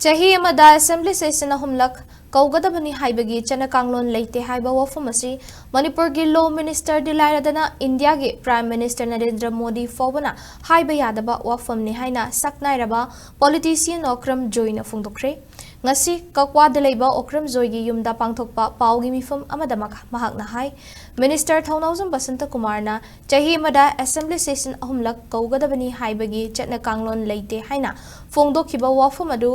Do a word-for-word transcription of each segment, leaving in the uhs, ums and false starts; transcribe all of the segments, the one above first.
ꯆꯍꯤ ꯑꯃꯗ assembly session ꯑꯍꯨꯝꯂꯛ ꯀꯧꯒꯗꯕꯅꯤ ꯍꯥꯏꯕꯒꯤ ꯆꯠꯅ ꯀꯥꯡꯂꯣꯟ ꯂꯩꯇꯦ ꯍꯥꯏꯕ ꯋꯥꯐꯝ ꯑꯁꯤ ꯃꯅꯤꯄꯨꯔꯒꯤ law ministerꯗꯤ ꯂꯥꯏꯔꯗꯅ ꯏꯟꯗꯤꯌꯥꯒꯤ Prime Minister ꯅꯔꯦꯟꯗ꯭ꯔ ꯃꯣꯗꯤ ꯐꯥꯎꯕꯅ ꯍꯥꯏꯕ ꯌꯥꯗꯕ ꯋꯥꯐꯝꯅꯤ ꯍꯥꯏꯅ ꯁꯛꯅꯥꯏꯔꯕ politician ꯑꯣꯀ꯭ꯔꯝ ꯖꯣꯏꯅ ꯐꯣꯡꯗꯣꯛꯈ꯭ꯔꯦ꯫ ꯉꯁꯤ ꯀꯛꯋꯥꯗ ꯂꯩꯕ ꯑꯣꯀ꯭ꯔꯝ ꯖꯣꯏꯒꯤ ꯌꯨꯝꯗ ꯄꯥꯡꯊꯣꯛꯄ ꯄꯥꯎꯒꯤ ꯃꯤꯐꯝ ꯑꯃꯗ ꯃꯈ-, ꯃꯍꯥꯛꯅ ꯍꯥꯏ, Minister ꯊꯧꯅꯥꯎꯖꯝ ꯕꯁꯟꯇ ꯀꯨꯃꯥꯔꯅ ꯆꯍꯤ ꯑꯃꯗ assembly session ꯑꯍꯨꯝꯂꯛ ꯀꯧꯒꯗꯕꯅꯤ ꯍꯥꯏꯕꯒꯤ ꯆꯠꯅ ꯀꯥꯡꯂꯣꯟ ꯂꯩꯇꯦ ꯍꯥꯏꯅ ꯐꯣꯡꯗꯣꯛꯈꯤꯕ ꯋꯥꯐꯝ ꯑꯗꯨ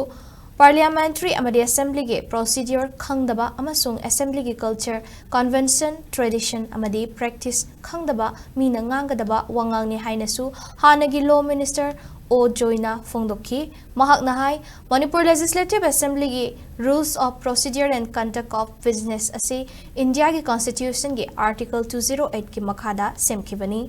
parliamentary ꯑꯃꯗꯤ assemblyꯒꯤ procedure ꯈꯪꯗꯕ ꯑꯃꯁꯨꯡ assemblyꯒꯤ culture, convention, tradition ꯑꯃꯗꯤ practice ꯈꯪꯗꯕ ꯃꯤꯅ ꯉꯥꯡꯒꯗꯕ ꯋꯥꯉꯥꯡꯅꯤ ꯍꯥꯏꯅꯁꯨ ꯍꯥꯟꯅꯒꯤ law minister ꯑꯣ ꯖꯣꯏꯅ ꯐꯣꯡꯗꯣꯛꯈꯤ꯫ ꯃꯍꯥꯛꯅ ꯍꯥꯏ, Manipur Legislative Assemblyꯒꯤ Rules of Procedure and Conduct of Business ꯑꯁꯤ ꯏꯟꯗꯤꯌꯥꯒꯤ constitutionꯒꯤ article two zero eightꯀꯤ ꯃꯈꯥꯗ ꯁꯦꯝꯈꯤꯕꯅꯤ꯫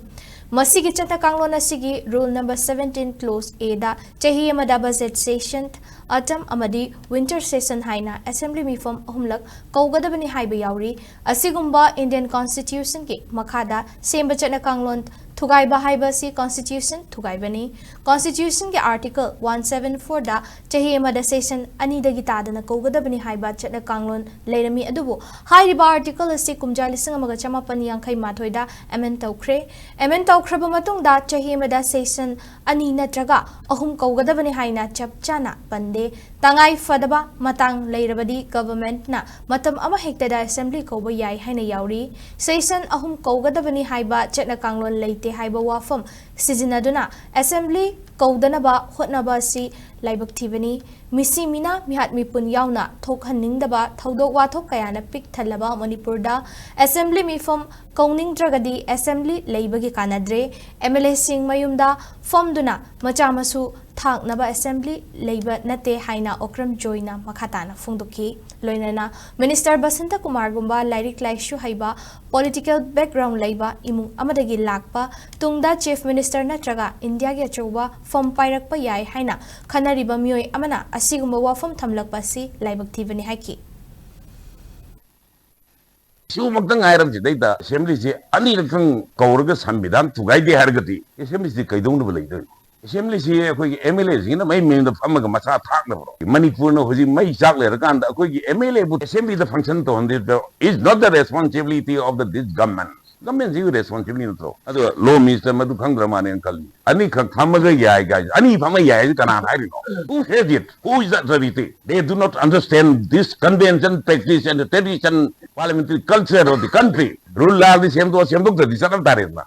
ꯃꯁꯤꯒꯤ ꯆꯠꯅ ꯀꯥꯡꯂꯣꯟ ꯑꯁꯤꯒꯤ rule number seventeen clause Aꯗ ꯆꯍꯤ ꯑꯃꯗ budget session, autumn ꯑꯃꯗꯤ winter session ꯍꯥꯏꯅ assembly ꯃꯤꯐꯝ ꯑꯍꯨꯝꯂꯛ ꯀꯧꯒꯗꯕꯅꯤ ꯍꯥꯏꯕ ꯌꯥꯎꯔꯤ꯫ ꯑꯁꯤꯒꯨꯝꯕ Indian constitutionꯒꯤ ꯃꯈꯥꯗ ꯁꯦꯝꯕ ꯆꯠꯅ ꯀꯥꯡꯂꯣꯟ ꯊꯨꯒꯥꯏꯕ ꯍꯥꯏꯕ ꯑꯁꯤ constitution ꯊꯨꯒꯥꯏꯕꯅꯤ꯫ Constitutionꯒꯤ article one seven fourꯗ ꯆꯍꯤ ꯑꯃꯗ session ꯑꯅꯤꯗꯒꯤ ꯇꯥꯗꯅ ꯀꯧꯒꯗꯕꯅꯤ ꯍꯥꯏꯕ ꯆꯠꯅ ꯀꯥꯡꯂꯣꯟ ꯂꯩꯔꯝꯃꯤ, ꯑꯗꯨꯕꯨ ꯍꯥꯏꯔꯤꯕ article ꯑꯁꯤ ꯀꯨꯝꯖꯥ ꯂꯤꯁꯤꯡ ꯑꯃꯒ ꯆꯃꯥꯄꯟ ꯌꯥꯡꯈꯩ ꯃꯥꯊꯣꯏꯗ amend ꯇꯧꯈ꯭ꯔꯦ꯫ Amend ꯇꯧꯈ꯭ꯔꯕ ꯃꯇꯨꯡꯗ ꯆꯍꯤ ꯑꯃꯗ session ꯑꯅꯤ ꯅꯠꯇ꯭ꯔꯒ ꯑꯍꯨꯝ ꯀꯧꯒꯗꯕꯅꯤ ꯍꯥꯏꯅ ꯆꯞ ꯆꯥꯅ ꯄꯟꯗꯦ꯫ ꯇꯉꯥꯏ ꯐꯗꯕ ꯃꯇꯥꯡ ꯂꯩꯔꯕꯗꯤ governmentꯅ ꯃꯇꯝ ꯑꯃꯍꯦꯛꯇꯗ assembly ꯀꯧꯕ ꯌꯥꯏ ꯍꯥꯏꯅ ꯌꯥꯎꯔꯤ꯫ Session ꯑꯍꯨꯝ ꯀꯧꯒꯗꯕꯅꯤ ꯍꯥꯏꯕ ꯆꯠꯅ ꯀꯥꯡꯂꯣꯟ ꯂꯩꯇꯦ ꯍꯥꯏꯕ ꯋꯥꯐꯝ ꯁꯤꯖꯤꯟꯅꯗꯨꯅ assembly ꯀꯧꯗꯅꯕ ꯍꯣꯠꯅꯕ ꯑꯁꯤ ꯂꯥꯏꯕꯛ ꯊꯤꯕꯅꯤ꯫ ꯃꯤꯁꯤ ꯃꯤꯅꯥ ꯃꯤꯍꯥꯠ ꯃꯤꯄꯨꯟ ꯌꯥꯎꯅ ꯊꯣꯛꯍꯟꯅꯤꯡꯗꯕ ꯊꯧꯗꯣꯛ ꯋꯥꯊꯣꯛ ꯀꯌꯥꯅ ꯄꯤꯛ ꯊꯜꯂꯕ ꯃꯅꯤꯄꯨꯔꯗ assembly ꯃꯤꯐꯝ ꯀꯧꯅꯤꯡꯗ꯭ꯔꯒꯗꯤ assembly ꯂꯩꯕꯒꯤ ꯀꯥꯟꯅꯗ꯭ꯔꯦ꯫ MLAꯁꯤꯡ ꯃꯌꯨꯝꯗ ꯐꯝꯗꯨꯅ ꯃꯆꯥ ꯃꯁꯨ ꯊꯥꯛꯅꯕ assembly ꯂꯩꯕ ꯅꯠꯇꯦ ꯍꯥꯏꯅ ꯑꯣꯀ꯭ꯔꯝ ꯖꯣꯏꯅ ꯃꯈꯥ ꯇꯥꯅ ꯐꯣꯡꯗꯣꯛꯈꯤ꯫ ꯂꯣꯏꯅꯅ Minister ꯕꯁꯟꯇ ꯀꯨꯃꯥꯔꯒꯨꯝꯕ ꯂꯥꯏꯔꯤꯛ ꯂꯥꯏꯁꯨ ꯍꯩꯕ, political background ꯂꯩꯕ ꯏꯃꯨꯡ ꯑꯃꯗꯒꯤ ꯂꯥꯛꯄ, ꯇꯨꯡꯗ Chief Minister ꯅꯠꯇ꯭ꯔꯒ ꯏꯟꯗꯤꯌꯥꯒꯤ ꯑꯆꯧꯕ ꯐꯝ ꯄꯥꯏꯔꯛꯄ ꯌꯥꯏ ꯍꯥꯏꯅ ꯈꯟꯅꯔꯤꯕ ꯃꯤꯑꯣꯏ ꯑꯃꯅ ꯑꯁꯤꯒꯨꯝꯕ ꯋꯥꯐꯝ ꯊꯝꯂꯛꯄ ꯑꯁꯤ ꯂꯥꯏꯕꯛ ꯊꯤꯕꯅꯤ ꯍꯥꯏꯈꯤ꯫ ꯁꯤꯃꯛꯇ ꯉꯥꯏꯔꯕꯁꯤꯗꯩꯗ assemblyꯁꯦ ꯑꯅꯤꯔꯛꯇꯪ ꯀꯧꯔꯒ ꯁꯪꯕꯤꯙꯥꯟ ꯊꯨꯒꯥꯏꯗꯦ ꯍꯥꯏꯔꯒꯗꯤ assemblyꯁꯤ ꯀꯩꯗꯧꯅꯕ ꯂꯩꯗꯣꯏꯅꯣ? ꯑꯦꯁꯦꯝꯕ꯭ꯂꯤꯁꯤ ꯑꯩꯈꯣꯏꯒꯤ ꯑꯦꯝ ꯑꯦꯜ ꯑꯦꯁꯤꯡꯅ ꯃꯩ ꯃꯌꯨꯝꯗ ꯐꯝꯃꯒ ꯃꯁꯥ ꯊꯥꯛꯅꯕ꯭ꯔꯣ? ꯃꯅꯤꯄꯨꯔꯅ ꯍꯧꯖꯤꯛ ꯃꯩ ꯆꯥꯛ ꯂꯩꯔꯀꯥꯟꯗ ꯑꯩꯈꯣꯏꯒꯤ ꯑꯦꯝ ꯑꯦꯜ ꯑꯦꯕꯨ ꯑꯦꯁꯦꯝꯕ꯭ꯂꯤꯗ ꯐꯪꯁꯟ ꯇꯧꯍꯟꯗꯦ, is not the responsibility of the this government. ꯒꯃꯦꯟꯁꯤꯒꯤ ꯔꯦꯁꯄꯣꯟꯁꯤꯕꯤꯂꯤꯇꯤ ꯅꯠꯇ꯭ꯔꯣ? ꯑꯗꯨꯒ ꯂꯣ ꯃꯤꯅꯤꯁꯇꯔ ꯃꯗꯨ ꯈꯪꯗ꯭ꯔ ꯃꯥꯅꯦꯅ ꯈꯜꯂꯤ꯫ ꯑꯅꯤꯈꯛ ꯐꯝꯃꯒ ꯌꯥꯏ ꯀꯥꯏ, ꯑꯅꯤ ꯐꯝꯃ ꯌꯥꯏ ꯍꯥꯏꯁꯦ ꯀꯅꯥꯅ ꯍꯥꯏꯔꯤꯅꯣ? Who says it? Who is the authority? They do not understand this convention practice and the tradition, parliamentary culture of the country. Rule ꯂꯥꯜꯗꯤ ꯁꯦꯝꯗꯣꯛꯑ ꯁꯦꯝꯗꯣꯛꯇ꯭ꯔꯗꯤ ꯆꯠꯅ ꯇꯥꯔꯦꯗꯅ꯫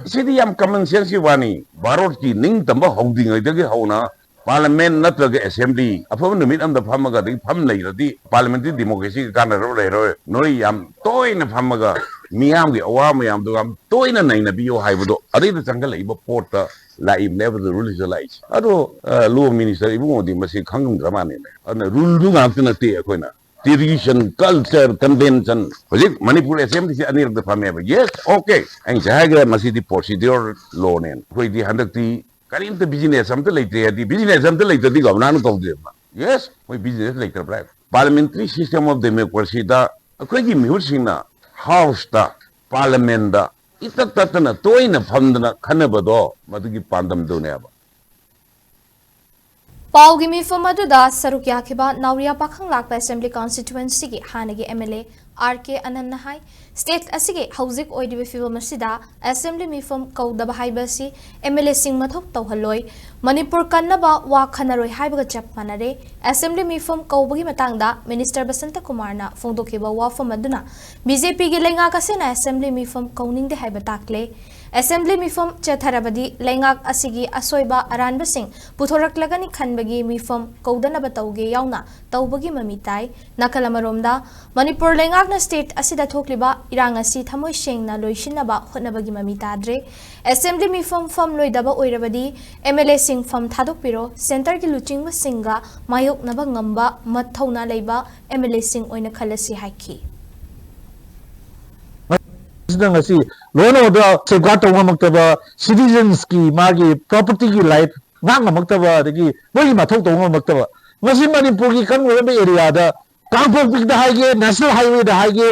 ꯁꯤꯗꯤ ꯌꯥꯝ ꯀꯃꯟ ꯁꯦꯟꯁꯀꯤ ꯋꯥꯅꯤ꯫ ꯚꯥꯔꯠꯀꯤ ꯅꯤꯡꯇꯝꯕ ꯍꯧꯗ꯭ꯔꯤꯉꯩꯗꯒꯤ ꯍꯧꯅ ꯄꯥꯔꯂꯃꯦꯟ ꯅꯠꯇ꯭ꯔꯒ ꯑꯦꯁꯦꯝꯕ꯭ꯂꯤ ꯑꯐꯕ ꯅꯨꯃꯤꯠ ꯑꯃꯗ ꯐꯝꯃꯒ ꯑꯗꯒꯤ ꯐꯝ ꯂꯩꯔꯗꯤ ꯄꯥꯔꯂꯃꯦꯟꯇꯔꯤ ꯗꯤꯃꯣꯀ꯭ꯔꯦꯁꯤꯒꯤ ꯀꯥꯟꯅꯔꯕ ꯂꯩꯔꯣꯏ꯫ ꯅꯣꯏ ꯌꯥꯝ ꯇꯣꯏꯅ ꯐꯝꯃꯒ ꯃꯤꯌꯥꯝꯒꯤ ꯑꯋꯥ ꯃꯌꯥꯝꯗꯣ ꯌꯥꯝ ꯇꯣꯏꯅ ꯅꯩꯅꯕꯤꯌꯣ ꯍꯥꯏꯕꯗꯣ ꯑꯗꯩꯗ ꯆꯪꯈꯠꯂꯛꯏꯕ ꯄꯣꯠꯇ ꯂꯥꯛꯏꯕꯅꯦꯕ, ꯔꯨꯜꯁꯤꯗ ꯂꯥꯛꯏꯁꯦ꯫ ꯑꯗꯣ, ꯑ, ꯂꯣ ꯃꯤꯅꯤꯁꯇꯔ ꯏꯕꯨꯡꯉꯣꯗꯤ ꯃꯁꯤ ꯈꯪꯉꯝꯗ꯭ꯔ ꯃꯥꯜꯂꯦꯅꯦ꯫ ꯑꯗꯨꯅ ꯔꯨꯜꯗꯨ ꯉꯥꯛꯇ ꯅꯠꯇꯦ ꯑꯩꯈꯣꯏꯅ꯫ Tradition, culture, convention. ꯍꯧꯖꯤꯛ ꯃꯅꯤꯄꯨꯔ ꯑꯦꯁꯦꯝꯕ꯭ꯂꯤꯁꯤ ꯑꯅꯤꯔꯛꯇ ꯐꯝꯃꯦꯕ꯫ Yes, okay. ꯑꯩꯅ ꯉꯁꯥꯏ ꯍꯥꯏꯈ꯭ꯔꯦ, ꯃꯁꯤꯗꯤ ꯄ꯭ꯔꯣꯁꯤꯗ꯭ꯌꯨꯔ ꯂꯣꯅꯦꯅ꯫ ꯑꯩꯈꯣꯏꯗꯤ ꯍꯟꯗꯛꯇꯤ ꯀꯔꯤꯝꯇ ꯕꯤꯖꯤꯅꯦꯁ ꯑꯝꯇ ꯂꯩꯇ꯭ꯔꯦ ꯍꯥꯏꯗꯤ, ꯕꯤꯖꯤꯅꯦꯁ ꯑꯝꯇ ꯂꯩꯇ꯭ꯔꯗꯤ ꯒꯚꯔꯅꯔꯅ ꯀꯧꯗꯦꯕ꯫ ꯌꯦꯁ, ꯃꯣꯏ ꯕꯤꯖꯤꯅꯦꯁ ꯂꯩꯇ꯭ꯔꯕ꯭ꯔꯥ? ꯄꯥꯔꯂꯃꯦꯟꯇꯔꯤ ꯁꯤꯁꯇꯦꯝ ꯑꯣꯐ ꯗꯦꯃꯣꯀ꯭ꯔꯦꯁꯤꯗ ꯑꯩꯈꯣꯏꯒꯤ ꯃꯤꯍꯨꯠꯁꯤꯡꯅ ꯍꯥꯎꯁꯇ, ꯄꯥꯔꯂꯃꯦꯟꯗ ꯏꯇꯠ ꯇꯠꯇꯅ ꯇꯣꯏꯅ ꯐꯝꯗꯅ ꯈꯟꯅꯕꯗꯣ ꯃꯗꯨꯒꯤ ꯄꯥꯟꯗꯝꯗꯨꯅꯦꯕ꯫ ꯄꯥꯎꯒꯤ ꯃꯤꯐꯝ ꯑꯗꯨꯗ ꯁꯔꯨꯛ ꯌꯥꯈꯤꯕ ꯅꯥꯎꯔꯤꯌꯥ ꯄꯥꯈꯪ ꯂꯥꯛꯄ ꯑꯦꯁꯦꯝꯕ꯭ꯂꯤ ꯀꯟꯁꯇꯤꯇ꯭ꯋꯦꯟꯁꯤꯒꯤ ꯍꯥꯟꯅꯒꯤ M L A R K ꯑꯅꯟꯅ ꯍꯥꯏ, ꯁ꯭ꯇꯦꯠ ꯑꯁꯤꯒꯤ ꯍꯧꯖꯤꯛ ꯑꯣꯏꯔꯤꯕ ꯐꯤꯕꯝ ꯑꯁꯤꯗ ꯑꯦꯁꯦꯝꯕ꯭ꯂꯤ ꯃꯤꯐꯝ ꯀꯧꯗꯕ ꯍꯥꯏꯕ ꯑꯁꯤ ꯑꯦꯝ ꯑꯦꯜ ꯑꯦꯁꯤꯡ ꯃꯊꯧ ꯇꯧꯍꯜꯂꯣꯏ, ꯃꯅꯤꯄꯨꯔ ꯀꯟꯅꯕ ꯋꯥ ꯈꯟꯅꯔꯣꯏ ꯍꯥꯏꯕꯒ ꯆꯞ ꯃꯥꯟꯅꯔꯦ꯫ ꯑꯦꯁꯦꯝꯕ꯭ꯂꯤ ꯃꯤꯐꯝ ꯀꯧꯕꯒꯤ ꯃꯇꯥꯡꯗ ꯃꯤꯅꯤꯁꯇꯔ ꯕꯁꯟꯇ ꯀꯨꯃꯥꯔꯅ ꯐꯣꯡꯗꯣꯛꯈꯤꯕ ꯋꯥꯐꯝ ꯑꯗꯨꯅ ꯕꯤ ꯖꯦ ꯄꯤꯒꯤ ꯂꯩꯉꯥꯛ ꯑꯁꯤꯅ ꯑꯦꯁꯦꯝꯕ꯭ꯂꯤ ꯃꯤꯐꯝ ꯀꯧꯅꯤꯡꯗꯦ ꯍꯥꯏꯕ ꯇꯥꯛꯂꯦ꯫ ꯑꯦꯁꯦꯝꯕ꯭ꯂꯤ ꯃꯤꯐꯝ ꯆꯠꯊꯔꯕꯗꯤ ꯂꯩꯉꯥꯛ ꯑꯁꯤꯒꯤ ꯑꯁꯣꯏꯕ ꯑꯔꯥꯟꯕꯁꯤꯡ ꯄꯨꯊꯣꯔꯛꯂꯒꯅꯤ ꯈꯟꯕꯒꯤ ꯃꯤꯐꯝ ꯀꯧꯗꯅꯕ ꯇꯧꯒꯦ ꯌꯥꯎꯅ ꯇꯧꯕꯒꯤ ꯃꯃꯤ ꯇꯥꯏ꯫ ꯅꯥꯀꯜ ꯑꯃꯔꯣꯝꯗ, ꯃꯅꯤꯄꯨꯔ ꯂꯩꯉꯥꯛꯅ ꯁ꯭ꯇꯦꯠ ꯑꯁꯤꯗ ꯊꯣꯛꯂꯤꯕ ꯏꯔꯥꯡ ꯑꯁꯤ ꯊꯃꯣꯏ ꯁꯦꯡꯅ ꯂꯣꯏꯁꯤꯟꯅꯕ ꯍꯣꯠꯅꯕꯒꯤ ꯃꯃꯤ ꯇꯥꯗ꯭ꯔꯦ꯫ ꯑꯦꯁꯦꯝꯕ꯭ꯂꯤ ꯃꯤꯐꯝ ꯐꯝꯂꯣꯏꯗꯕ ꯑꯣꯏꯔꯕꯗꯤ ꯑꯦꯝ ꯑꯦꯜ ꯑꯦꯁꯤꯡ ꯐꯝ ꯊꯥꯗꯣꯛꯄꯤꯔꯣ, ꯁꯦꯟꯇꯔꯒꯤ ꯂꯨꯆꯤꯡꯕꯁꯤꯡꯒ ꯃꯥꯌꯣꯛꯅꯕ ꯉꯝꯕ ꯃꯊꯧꯅꯥ ꯂꯩꯕ ꯑꯦꯝ ꯑꯦꯜ ꯑꯦꯁꯤꯡ ꯑꯣꯏꯅ ꯈꯜꯂꯁꯤ ꯍꯥꯏꯈꯤ꯫ ꯁꯤꯗ ꯉꯁꯤ law and order safeguard ꯇꯧꯕ ꯉꯝꯃꯛꯇꯕ, citizens ꯀꯤ ꯃꯥꯒꯤ property ꯒꯤ right ꯉꯥꯛ ꯉꯝꯃꯛꯇꯕ, ꯑꯗꯒꯤ ꯃꯣꯏꯒꯤ ꯃꯊꯧ ꯇꯧꯕ ꯉꯝꯃꯛꯇꯕ, ꯉꯁꯤ ꯃꯅꯤꯄꯨꯔꯒꯤ ꯀꯟ ꯑꯣꯏꯔꯕ area ꯗ ꯀꯥꯡꯄꯣꯛꯄꯤꯗ ꯍꯥꯏꯒꯦ, national highway ꯗ ꯍꯥꯏꯒꯦ,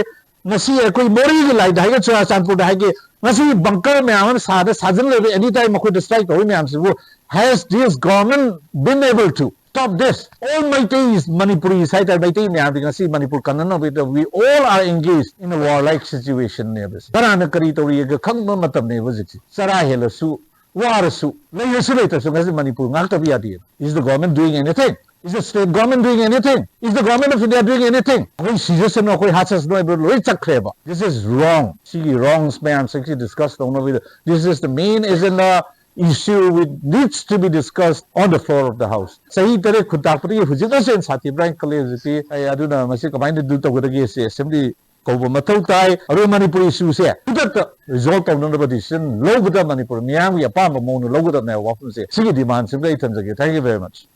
ꯉꯁꯤ ꯑꯩꯈꯣꯏ ꯃꯣꯔꯦꯒꯤ line ꯗ ꯍꯥꯏꯒꯦ, ꯆꯨꯔꯥꯆꯥꯟꯄꯨꯔꯗ ꯍꯥꯏꯒꯦ, ꯉꯁꯤ bunker ꯃꯌꯥꯝ ꯑꯃ ꯁꯥꯗ ꯁꯥꯖꯤꯟ ꯂꯩꯕ, anytime ꯃꯈꯣꯏꯗ strike ꯇꯧꯔꯤ ꯃꯌꯥꯝꯁꯤꯕꯨ, has this government been able to stop this? All Meiteis, Manipuris ꯍꯥꯏꯇꯥꯔꯦ, ꯃꯩꯇꯩ ꯃꯌꯥꯝꯗꯤ ꯉꯁꯤ Manipur ꯀꯟꯅꯅꯕꯒꯤꯗ we all are engaged in a warlike situation ꯅꯦꯕ꯫ ꯀꯅꯥꯅ ꯀꯔꯤ ꯇꯧꯔꯤꯒꯦ ꯈꯪꯕ ꯃꯇꯝꯅꯦꯕ ꯍꯧꯖꯤꯛꯁꯤ꯫ ꯆꯔꯥ ꯍꯦꯜꯂꯁꯨ, ꯋꯥꯔꯁꯨ, ꯂꯩꯔꯁꯨ ꯂꯩꯇ꯭ꯔꯁꯨ ꯉꯁꯤ ꯃꯅꯤꯄꯨꯔ ꯉꯥꯛꯇꯕ ꯌꯥꯗꯦꯕ꯫ Is the government doing anything? Is the state government doing anything? Is the government of India doing anything? ꯑꯩꯈꯣꯏ ꯁꯤꯖꯁꯅꯨ, ꯑꯩꯈꯣꯏ ꯍꯥꯠꯆꯁꯅꯨ ꯍꯥꯏꯕ ꯂꯣꯏ ꯆꯠꯈ꯭ꯔꯦꯕ꯫ This is wrong. ꯁꯤꯒꯤ wrongs ꯃꯌꯥꯝꯁꯤꯡꯁꯤ discuss ꯇꯧꯅꯕꯒꯤꯗ, this is the main agenda issue which needs to be discussed on the floor of the house. ꯆꯍꯤ ꯇꯔꯦꯠ ꯈꯨꯟꯇꯥꯛꯄꯗꯒꯤ ꯍꯧꯖꯤꯛꯅꯁꯨ ꯍꯦꯟꯅ ꯁꯥꯊꯤꯕ꯭ꯔꯥ ꯍꯥꯏꯅ ꯈꯜꯂꯤ ꯍꯧꯖꯤꯛꯇꯤ꯫ ꯑꯩ ꯑꯗꯨꯅ ꯃꯁꯤ ꯀꯃꯥꯏꯅ deal ꯇꯧꯒꯗꯒꯦ ꯁꯤ assembly ꯀꯧꯕ ꯃꯊꯧ ꯇꯥꯏ꯫ ꯑꯗꯨꯒ ꯃꯅꯤꯄꯨꯔ issue ꯁꯦ ꯈꯨꯗꯛꯇ resolve ꯇꯧꯅꯅꯕ decision ꯂꯧꯕꯗ ꯃꯅꯤꯄꯨꯔ ꯃꯤꯌꯥꯝꯒꯤ ꯑꯄꯥꯝꯕ ꯃꯑꯣꯡꯗ ꯂꯧꯒꯗꯕꯅꯦ ꯍꯥꯏꯕ ꯋꯥꯐꯝꯁꯦ, ꯁꯤꯒꯤ demand ꯁꯤꯃꯒ ꯑꯩ ꯊꯝꯖꯒꯦ꯫ Thank you very much.